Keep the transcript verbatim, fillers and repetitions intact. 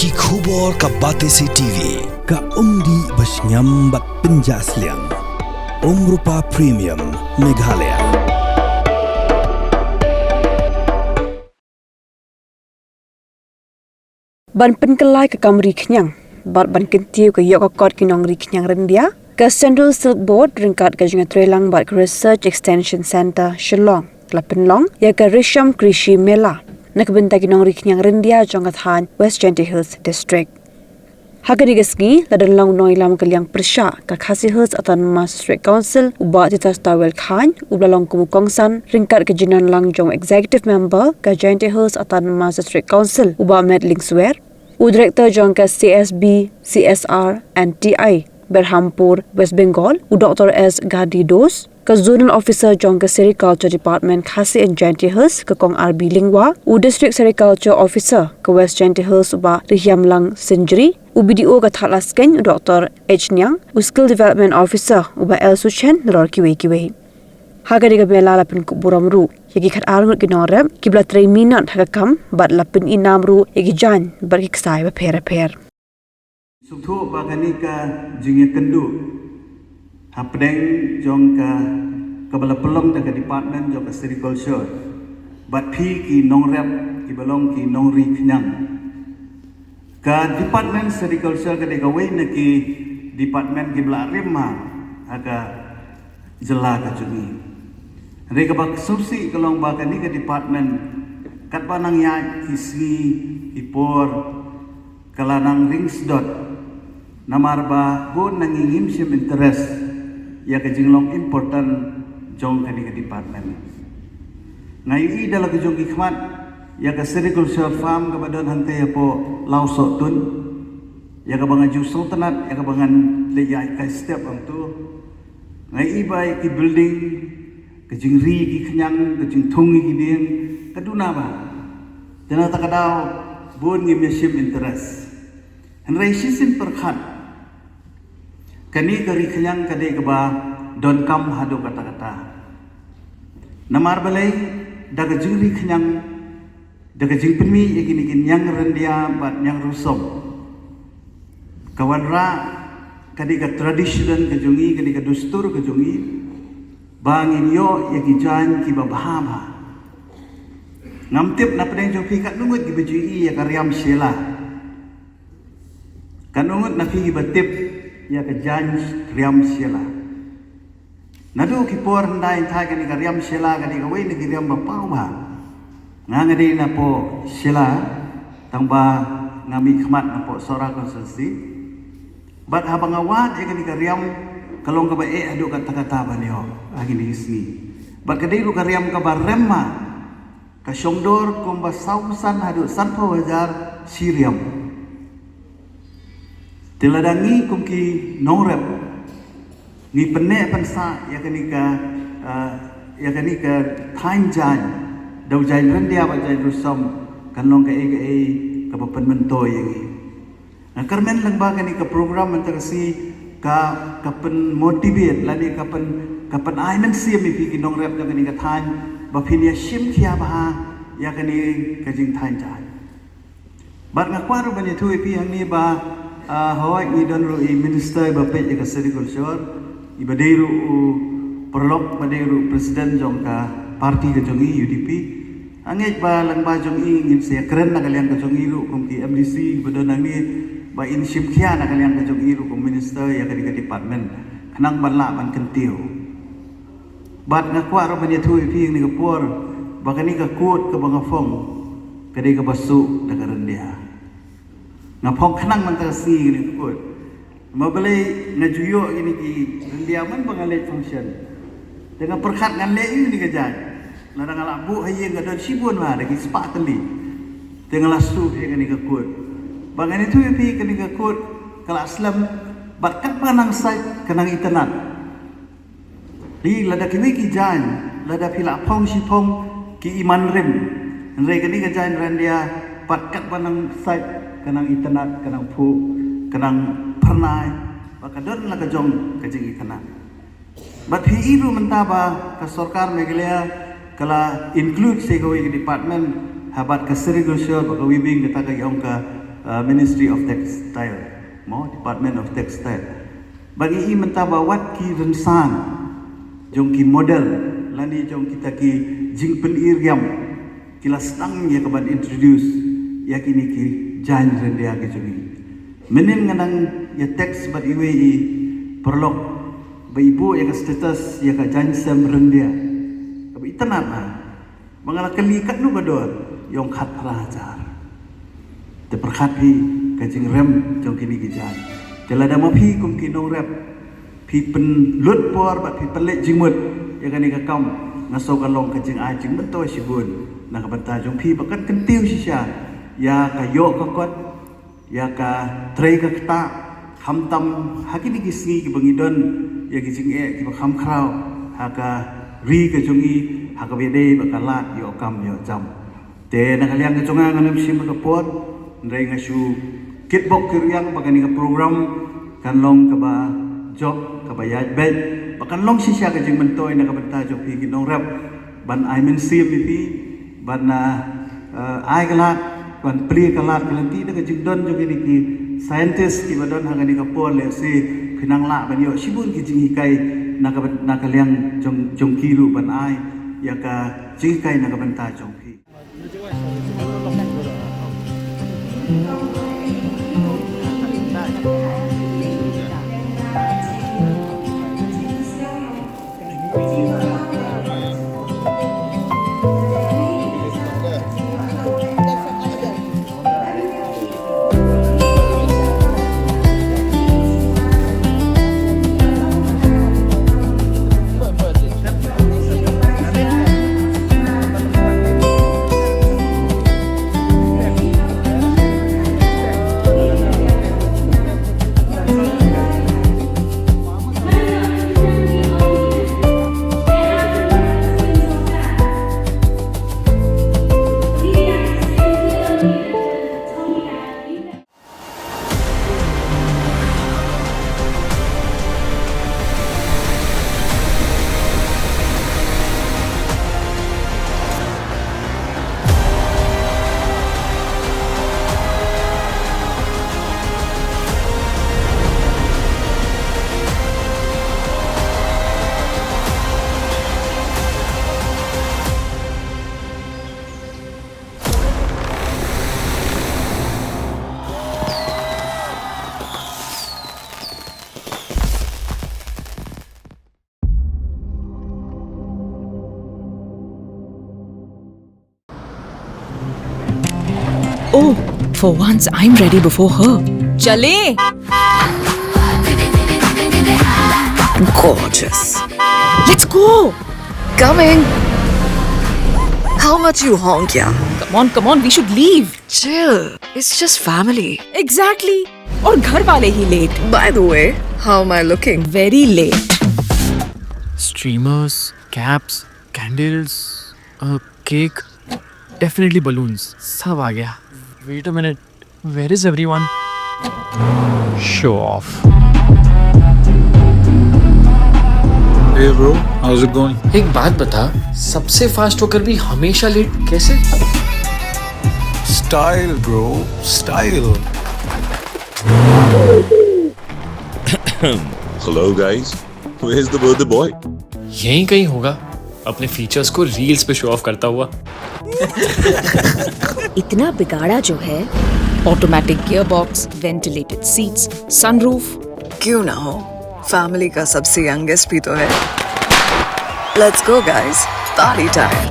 Ki khubor ka Batesi T V, ka umdih ba shngiam bad pynjah sliang. Umrupa Premium, Meghalaya. Ban pynkylla ka kam ri khñiang bad ban kyntiew ka ïoh ka kot ki nongri khñiang ryndia, ka Central Silk Board ryngkat ka jingïatreilang bad ka Research Extension Centre Shillong ka la pynlong ïa ka Rishyam Krishi Mela na ka bynta ki nongri khñiang ryndia jong ka thaiñ West Jaintia Hills District. Ha kane ka sngi la don lang u nongïalam ka liang pyrshah ka Khasi Hills Autonomous District Council, u Bah Titus Tawel Chyne, uba la long kum u kongsan ryngkat ka jingnang lang jong u Executive Member ka Jaintia Hills Autonomous District Council, u Bah Metling Swer, u Director jong ka C S B, C S R and T I Berhampur, West Bengal, u Doctor S Gadi Dos, ka Zonal Officer jong ka Sericulture Department Khasi and Jaintia Hills, ka Kong R B Lyngwa, u District Sericulture Officer ka West Jaintia Hills, u Bah Rihiamlang Synjri, u B D O ka Thadlaskein, u Doctor H Niang, u Skill Development Officer, u Bah L Suchen, nalor kiwei kiwei. Ha kane ka mela la pynkup burom ruh ïa ki khatar ngut ki nongrep kiba la trei minot ha ka kam bad la pynïnam ruh ïa ki jaiñ bad ki ksai bapher bapher. Sngewthuh ba kane ka jingïakynduh hapdeng jong ka, kaba la pynlong da ka department jong ka sericulture bad phi ki nongrep kiba long ki nongri khñiang. Ka department sericulture ka dei kawei na ki department kiba la rim ha ka jylla ka jong ngi. Hynrei kaba sngewsih ka long ba kane ka department katba nang ïaid ki sngi ki por ka la nang ring sdot. Namar ba bun na ngi ngim shym interest ïa ka jinglong important jong kane ka department. Nga ïohi da la ka jong ki khmat ïa ka sericulture farm kaba don hangtei hapoh Lawsohtun, ïa kaba nga ju sngewtynnat, ïa kaba ngan leit ïaid kai step hangto. Nga ïohi ba ïa ki building, ka jingri ki khñiang, ka jingthung ïa ki dieng, ka duna bha. Te na kata ka daw bun ngim shym interest. Hynrei shisien pyrkhat, kane ka ri khñiang ka dei kaba donkam haduh katta katta. Namar balei? Da ka jingri khñiang, da ka jingpynmih ïa kine ki niang ryndia bad niang rusom, ka wanrah, ka dei ka tradition ka jong ngi, ka dei ka dustur ka jong ngi ba ngin ïoh ïa ki jaiñ kiba bha bha. Ngam tip na pdeng jong phi katno ngut kiba ju ïohi ïa ka riam shela. Katno ngut na phi kiba tip ïa ka jaiñ riam shela? Naduh ki por hyndai hynthai kane ka riam shela ka dei kawei na ki riam ba paw bha. Nga nga dei napoh shela, tang ba nga mih khmat napoh Sohra constituency. Bad haba nga wad ïa kane ka riam, ka long kaba eh haduh katta katta ban ïoh ha kine ki sngi. Bad ka dei ruh ka riam kaba rem ma, ka shongdor kumba saw san haduh sanphew hajar shi riam. Te lada ngi kum ki nongrep ngi pynneh pynsah ïa kane ka, ah, ïa kane ka thaiñ jaiñ da u jaiñ ryndia bad jaiñ rusom, kan long kaei kaei kaba pynmyntoi ïa ngi. Nga kyrmen lyngba kane ka program mynta ka sngi ka, ka pynmotivate lane ka pyn, ka pynai mynsiem ïa phi ki nongrep jong kane ka thaiñ ba phin ïa shim khia bha ïa kane ka jingthaiñ jaiñ. Bad nga kwah ruh ban ïathuh ïa phi hangne ba, ah, hooid ngi don ruh i minister ba peit ïa ka sericulture, iba dei ruh u paralok ba dei ruh president jong ka party ka jong i, U D P. Nga ngeit ba lyngba jong i ngin sa ïakren na ka liang ka jong i ruh kum ki M D C ba don hangne, ba in shim khia na ka liang ka jong i ruh kum minister ïa ka, ka department, khnang ban lah ban kyntiew. Bad nga kwah ruh ban ïathuh ïa phi hangne ka por ba kane ka coat kaba nga phong ka dei kaba suh da ka ryndia. Nga phong khnang mynta ka sngi kane ka coat. Ma balei nga ju ïoh kine ki ryndia man ba nga leit function. Te nga pyrkhat ngan leh ïa kane ka jaiñ. Lada nga la buh ha ïing ka don shibun bha, da ki spah tylli. Te nga la suh ïa kane ka coat. Ba ngan ïathuh ïa phi, kane ka coat ka la slem bad katba nang sait ka nang itynnad. Hi lada kiwei ki jaiñ, lada phi la phong shi phong ki iman rim. Hynrei kane ka jaiñ ryndia pat katba nang sait ka nang itynnad, ka nang phuh, ka nang phyrnai, ba ka don la ka jong ka jingitynnad. Bad phi i ruh mynta ba ka sorkar Meghalaya ka la include sa kawei ka department ha bad ka sericulture bad ka weaving, kata ka ong ka uh, Ministry of Textile, mo, Department of Textile. Ba ngi i mynta ba wat ki rynsan jong ki model lane jong kita ki jingpyni riam ki la sdang ïa ka ban introduce ïa kine ki jaiñ ryndia ki jong ngi. Mynnin nga nang ïa text bad iwei i paralok ba i buh ïa ka status ïa ka jaiñ sem ryndia. Kaba itynnad ha. Ba nga la kylli katno ka dor, ïong khatphra hajar. Te pyrkhat phi ka jingrem jong kine ki jaiñ. Te lada ma phi kum ki nongrep phi pynlut por bad phi pynleit jingmut ïa kane ka kam, nga sngew ka long ka jingai jingmyntoi shibun na ka bynta jong phi ba kan kyntiew shisha ïa ka ïoh ka kot, ïa ka trei ka ktah, khamtam ha kine ki sngi kiba ngi don ïa ki jingeh kiba kham khraw ha ka ri ka jong ngi, ha kaba ïadei bad ka lad ïoh kam ïoh jam. Te na ka liang ka jong nga, ngam shim ka por, hynrei nga shu kitbok kyrïang ba kane ka program kan long kaba jop, kaba ïaid beit, ba kan long shisha ka jingmyntoi na ka bynta jong phi ki nongrep ban ai mynsiem ïa phi, ban, ah, eh, ai ka lad, ban plie ka lad ka lynti da ka jingdon jong kine ki scientist kiba don ha kane ka por, lehse phi nang lah ban ïoh shibun ki jinghikai na ka byn-, na ka liang jong, jong ki ruh ban ai ïa ka jinghikai na ka bynta jong phi. Oh, for once, I'm ready before her. चले। Gorgeous. Let's go. Coming. How much you honk, yeah? Come on, come on, we should leave. Chill. It's just family. Exactly. और घर वाले ही late. By the way, how am I looking? Very late. Streamers, caps, candles, a cake, definitely balloons. सब आ गया. Wait a minute, where is everyone? Show off. Hey bro, how's it going? एक बात बता, सबसे फास्ट होकर भी हमेशा लेट कैसे? Style bro, style. Hello guys, where's the birthday boy? यहीं कहीं होगा, अपने फीचर्स को रील्स पे शो ऑफ करता हुआ. इतना बिगाड़ा जो है. Automatic gearbox, ventilated seats, sunroof. क्यों ना हो, फैमिली का सबसे यंगेस्ट भी तो है. Let's go guys, party time.